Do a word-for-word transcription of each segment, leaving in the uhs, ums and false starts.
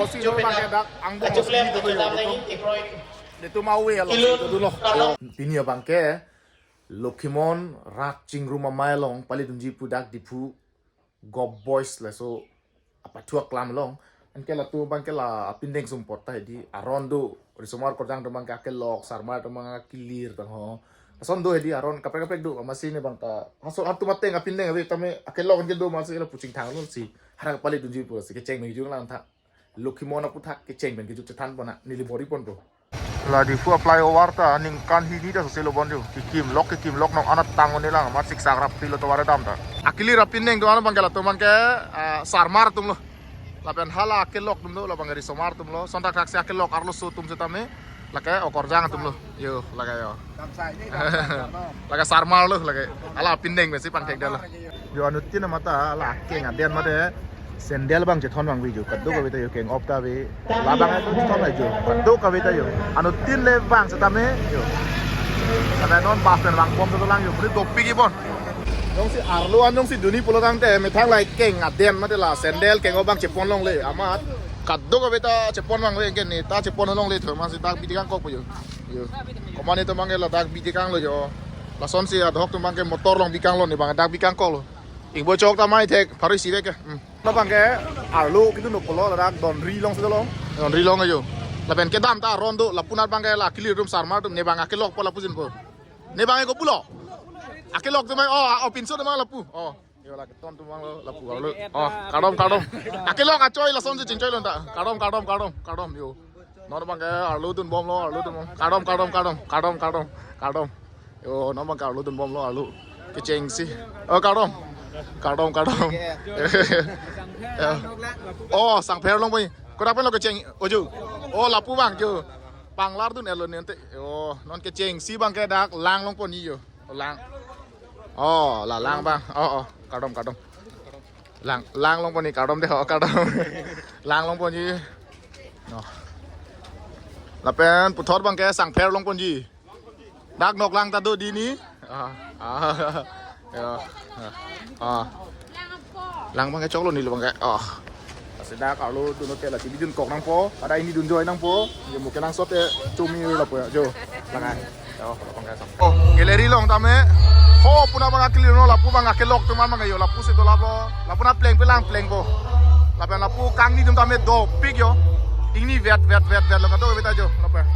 Posi lo abangke dak angbong si do lo. Netum awe along si do lo. Pini abangke Lokhimon rat chingrum amei along palidunji pu dak Diphu Govt Boys laso apathu aklam along. Anke latum abangke la apindeng sumpot ta hedi, aron do, risomar korjang atum abangke akelok, sarmar atum abangke akilir tang ho. Ason do hedi aron kaprek kaprek do, amatsi ne abang ta. Haso atum ateng apindeng ave tame akelok anke do amatsi lapu chingthang lo si. Hara palidunji pu si kecheng me jung lang tha. Lokhimon aputhak kecheng pen kejuk chethan pon na, neli bor-i ponpo. La Diphu a-flyover ta ningkan hini ta soselo bon jo. Kekimlok, kekimlok, nong anat tang one lang, amat siksak rap pilo tovar dam ta. Akilir apindeng atum abangke latum abangke, ah, sarmar atum lo. Lapen hala akelok atum lo, labangke risomar atum lo. Sontak thak si akelok arloso atum setame. Lake okorjang atum lo. Yo, lake yo. Lake sarmar lo, lake. Hala apindeng pensi pangthek dalo. Yo, anuttin amat ta la keng aden mate sandal abang chethon abang ave jo. Kadokave ta yo, keng-op ta ave. Labang chethon ave jo. Kadokave ta yo. Anuttin le abang setame yo. Kada non bus pen vang bom to lang yo. Puri dopik-i bon. Jongsi arlo an jongsi dunji pulo tangte methang la keng aden mate la sandal keng-op abang chepon longle amat. Kadokave ta chepon abang ave, anke ne ta chepon longle tho, amatsi dak bidi kangkok po jo. Yo. Komane atum abangke ladak bidi kanglo jo. Lasonsi adhok atum abangke motor along bikanglo, ne abang dak bikangkoklo. Ingbo chok ta mai thek, pharo isi vek ke. Hmm. Labangke arlo kedun pulo ladak Donri along si dolo. Donri along jo. Lapen kedam ta aron do, lapunat abangke la akilir atum sarmar atum ne abang akelok po lapusi po. Ne abang eko pulo. Akelok atum abang, oh, oh, pinso atum abang lapu. Oh. Yo, la keton atum abang lo, lapu arlo. Oh, kardom, kardom. Akelok achoi lasonsi chingchoi lon ta. Kardom, kardom, kardom, kardom, yo. Non abangke arlo dunbomlo, arlo dunbom. Kardom, kardom, kardom, kardom, kardom, kardom. Yo, non abangke arlo dunbomlo, arlo. Kechengsi. Oh, kardom. Kardom, kardom. Oh, sangpher longpo ni. Kodak pen lo kecheng. Ojo. Oh, lapu abang jo. Panglar dun-etlo ni ante. Oh, non kechengsi abangke dak lang longpo ni jo. Oh, lang. Oh, la lang abang. Oh, oh, kardom, kardom. Lang, lang longpo ni, kardom de, oh, kardom. Lang longpo ni. Oh. Lapen puthot abangke sangpher longpo ni. Dak nok lang ta do di ni. Ah, ah. Ya. Ah. Lang abangke choklo ni lo abangke. Oh. Lasi dak arlo dun hotel lasi bidun kok nangpo, ada ini dun joi nangpo. Yo, mungkin langsot te chumi lapu jo. Lang ai. Yo, abangke sam. Oh, gallery along tame. Ho, puna abang akilir no, lapu abang akelok atum abang yo, lapusi dolaplo. Lapu na pleng pelang plengpo. Lapen lapu kangni atum tame dopik jo. Ingni vet, vet, vet, vet lo kadokave ta jo. Lapen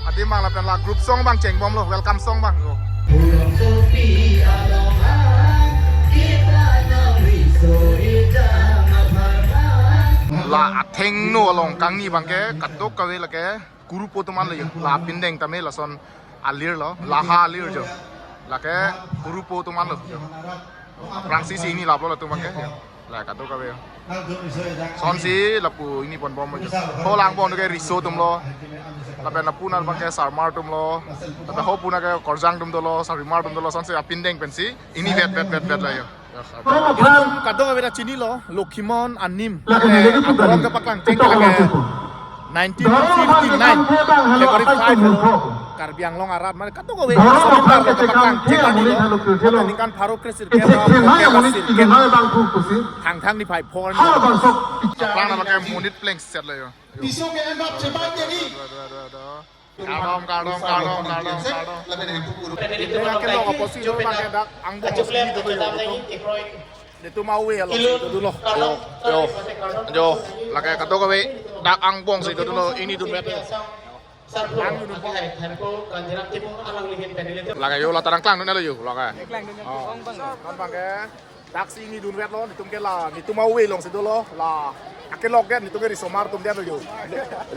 adim abang lapen la group song abang chengbomlo, welcome song abang jo. La athengno along kangni abangke kadokave lake kurupo atum an lo jo. La apindeng tame lason alir lo, la ha alir jo. Lake kurupo atum an lo jo. Aphrangsi si ingni laplo latum abangke jo. La kadokave. Sonsi lapu ingni ponbom jo. Ho lang abang ke riso atum lo. Lapen lapunat abangke sarmar atum lo. Lapen ho puna ke korjang atum dolo, sarmar atum dolo, sonsi apindeng pensi ingni vet, vet, vet, vet lo jo. Kadokave ta chinilo, Lokhimon anim. Lake, eh, akorong kepaklang cheng lake nineteen fifty-nine February five lo. Karbi Anglong arat mane kadokave asar kepaklang cheng lake nilo. Ningkan pharo kre sirkep, sirkep. Thangthang niphai pho. Aplang na lake monit plengsetlo jo. Tiso ke anggap cepat jadi. Kardom, kardom, kardom, kardom, kardom. Netum akelok apotsi lo abangke dak angbong si do lo. Netum awe along si do lo. Yo, yo, yo. Lake kadokave dak angbong si do lo. Ingni dunvet. Lake yo, la ta nangklangdun lo jo. Lake. Oh. Abangke. Dak si ingni dunvetlo, netum ke la, netum awe along si dolo, la. Akelok det, netum ke risomar atum det lo jo.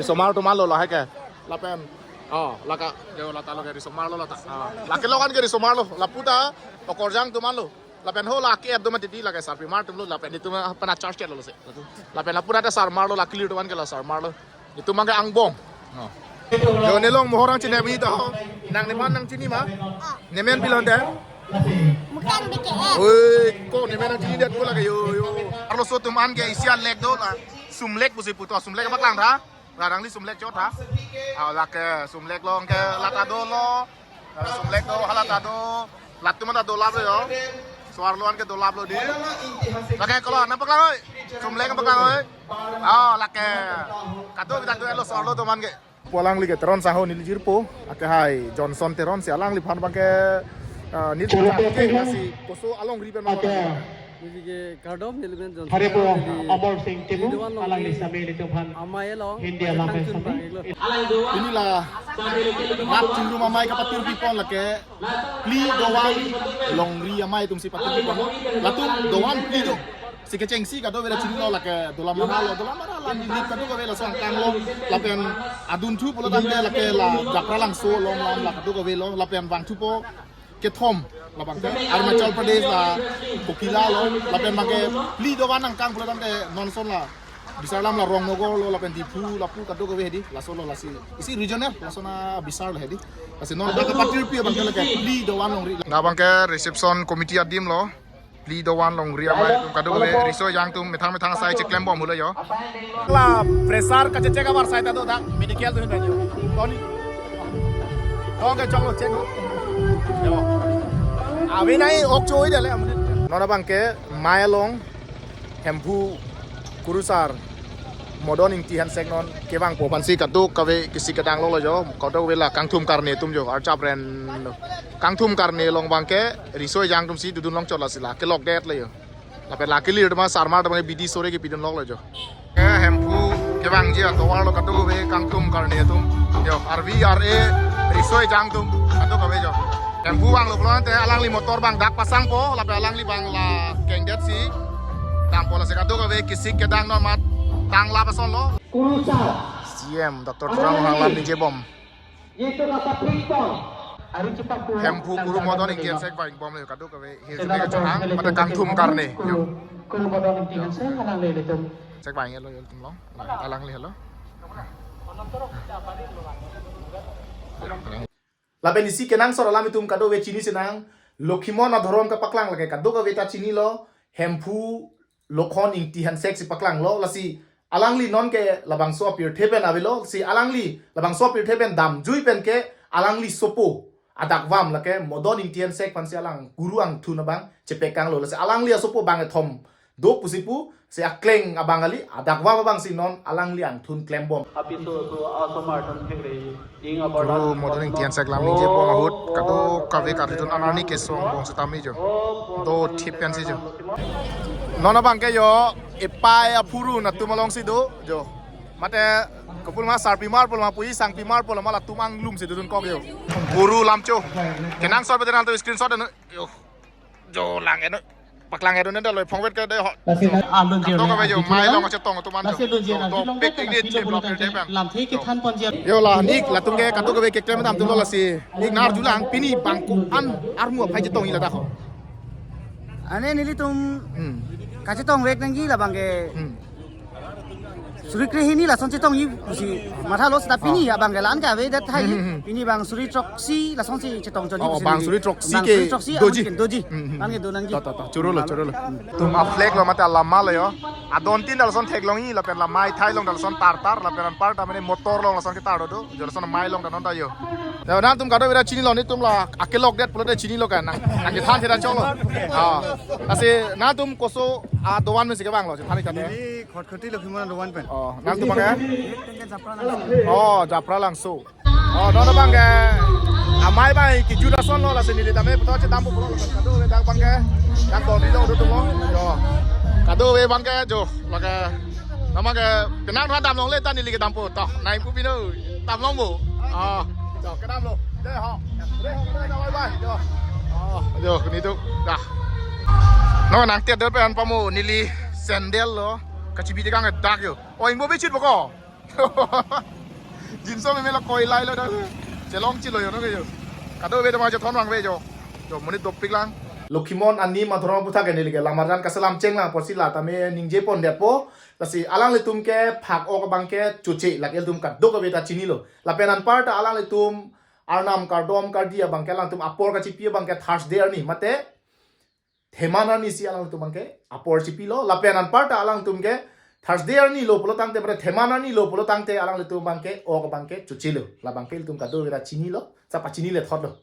Risomar atum an lo lahai ke. Lapen. Oh, lake, jo, la ta lo ke risomar lo la ta. Ah. Lake lo kan ke risomar lo, lapu ta, okorjang atum an lo. Lapen ho la ke-et do mati di lake sarpimar atum lo, lapen netum aphan charge lo se. Lapen lapu ta sarmar lo, la kilir atum an ke la sarmar lo. Netum abangke angbong. Oh. Jo, nelong mohor nangchinine to. Nang nemen nangchini ma? Nemen pi lo ante? Mukang B K F. Oi, ko nemen nangchini det ko lake yo, yo. Arloso atum an ke isi alek do la. Sumlek pusi puto, sumlek paklang tha. Radang li sumlek chot tha. Ah, lake sumlek along ke la ta dolo. Sumlek do, hala ta do. Latum ta dolaplo jo. Soarlo an ke dolap lo di. Lake kolo, nangpaklang oi. Sumleng paklang oi. Oh, lake. Kadokave ta do-etlo soarlo atum an ke. Pu alangli ke Teron Sangho neli jirpo, lake hai Johnson Teron si alangliphan abang ke, ah, neli chalo chak ke, ke lasi koso alongri pen ma. Neli ke kardom neli men Johnson Teron, neli Amar Sing Timung, Dovan alangli Longri same nelitum aphan Amei along India lamai kangchun same. Pangiklo. Pini la rat chingrum amei kapatur pipon lake phli Dovan Longri amei atum si patur pipon. Latum Dovan phli do. Si kechengsi kadokave ta chinilo, lake Dolamara lo, Dolamara la neli kadokave lason kanglo, lapen adunthu pulo tangte lake la Japralangso along lam la kadokave lo, lapen vangthupo kethom, labang ke Arunachal Pradesh la Kokila lo, lapen abang ke phli Dovan nangkang pulo tangte non ason la bisar alam la Rongnogor lo, lapen Diphu, lapu kadokave hedi, laso lo lasi. Isi regional, lason abisar lo hedi. Lasi non abang ke patur pi abang ke lake phli Dovan Longri. Labang ke reception committee adim lo. Phli Dovan Longri amei atum kadokave riso ejang atum methang methang asai cheklem bom hulo jo. La pressure kachechek abar sai ta do dak medical atum hin jo. Toni. Tong ke chonglo check. Jo. Avi nai ok choi dele amun. Non abang ke mei along Hemphu kurusar Modon Ingti Hensek non kevangpo aphansi kadokave kisi kedang lo jo. Kadokave la kangthum karne atum jo. Archap ren. Kangthum karne along abang ke riso ejang atum si dodun longchot lasi la kelok det le jo. Lapen la kelir atum sarmar atum bidi sore kepidun lok le jo. Ke Hemphu kevangji atovar lo kadokave kangthum karne atum. Jo, R V R A riso ejang atum kadokave jo. Hemphu vanglo pulo tangte alangli motor abang dak pasangpo, lapen alangli abang la kengdet si dampo, lasi kadokave kisi kedang non mat tangla pason lo. Kurusar. C M Doctor Tuliram Ronghang alam ningje bom. Yaitu kata Pringpong. Hari cepat pulang. Hemphu kuru Modon Ingti Hensek vangbom le kadokave. He sene kachang pada kangthum karne. Kuru, kuru Modon Ingti Hensek alangli ilitum. Sek vanglo jo atum along. Alangli helo. Lapen isi kenangsot alam itum kadokave chini sinang. Lokhimon adhorom kapaklang lake kadokave ta chinilo. Hemphu Lokhon Ingti Hensek si paklanglo, lasi alangli non ke labangso apirthe pen avelo, si alangli labangso apirthe pen damjui pen ke alangli sopo adakvam lake Modon Ingti Hensek aphansi alang kuru angthun abang chepekanglo, lasi alangli asopo bangkethom do pusi pu, si akleng abang kali, adakvam abang si non alangli angthun klembom. Apiso so asomar atum theklong. Kuru Modon Ingti Hensek alam ningje bom ahut kadokave karjudun anarni kesong bom setame jo. Dothip pensi jo. Non abang ke jo, epai aphurun atum alongsi do jo. Mate kopulma sarpimar pulma pu-i sangpimar pulma latum anglum si dodun kok jo. Kuru lamcho. Kenangsot beten alto screenshot deno jo. Jo lang eno. Paklang eno nenda loi phongvet ke de ho. Lasi na alun jir. Kadokave jo, mei along chetong atum an jo. Lasi alun jir, to, alun pik jir, tik ni alun tip jir, lo pil de bang. Lam thik ke than pon jir. Jo la nik latum ke kadokave keklem dam atum lo lasi. Nik nar julang pini bangko-an armu aphai chetongji ladak ho. Ane nelitum Hmm. kachetongvek nangji labang ke. Hmm. Suri krehini lason chetongji pusi mathalo seta pini Oh. abang ke la-an ke avedet hai. Hmm, hmm, hmm. Pini bang suri throksi lasonsi chetong chotji Oh, pusi bang neli. suri throksi Bang ke suri throksi doji. amat ke doji. Hmm, hmm. An ke do nangji. To, to, to. Choro lo, choro lo. Tum a flag lo mate alama lo jo. Adon tin lason theklongji lapen la mei thai along lason tartar lapen anparta mane motor along lason ketar do. Jo lason mei along ta non ta jo. Jo nangtum kadokave ta chinilo, netum la akelok det pulote chinilo kan nang. Nang kethan theda choklo. Ah. Lasi nangtum koso adovan pensi kevanglo, than ik than. Neli Khatkhati Lokhimon dovan pen. Oh, nangtum abang ke? Oh, Japralangso. Oh, non abang ke. Amei bai kijut ason lo lasi neli tame puthot chetongpo pulo kadokave dak abang ke. Dak dondilo do tumo. Jo. Kadokave abang ke jo. Lake. Nama ke penang dua damlongle ta neli kedampo. To, nai pu pino. Damlongpo. Ah. Jo, kedamlo. De ho. De ho, bye bye. Jo. Oh, jo, kini tu. Dah. No nangtiat do pen pamo neli sandal lo. Kachibi de kang dak jo. Oh, ingbo bichit boko. Jinso meme la koi lai lo dak. Chelong chilo jo no ke jo. Kadokave dama jo thon vangve jo. Jo monit dopik lang. Lokhimon anim adhorom aphuthak ke neli ke lamarjan kaselam chenglang apotsi la tame ningje pondetpo. Lasi alanglitum ke phak-ok abang ke choche lake ilitum kadokave ta chinilo. Lapen anparta alanglitum arnam kardom kardi abang ke alangtum apor kachipi abang ke Thursday arni mate Theman arni si alangtum abang ke apor chipilo, lapen anparta alangtum ke Thursday arni lo pulo tangte, pada Theman arni lo pulo tangte alanglitum abang ke ok abang ke chochelo. Labang ke ilitum kadokave ta chinilo, sa pachini le thotlo.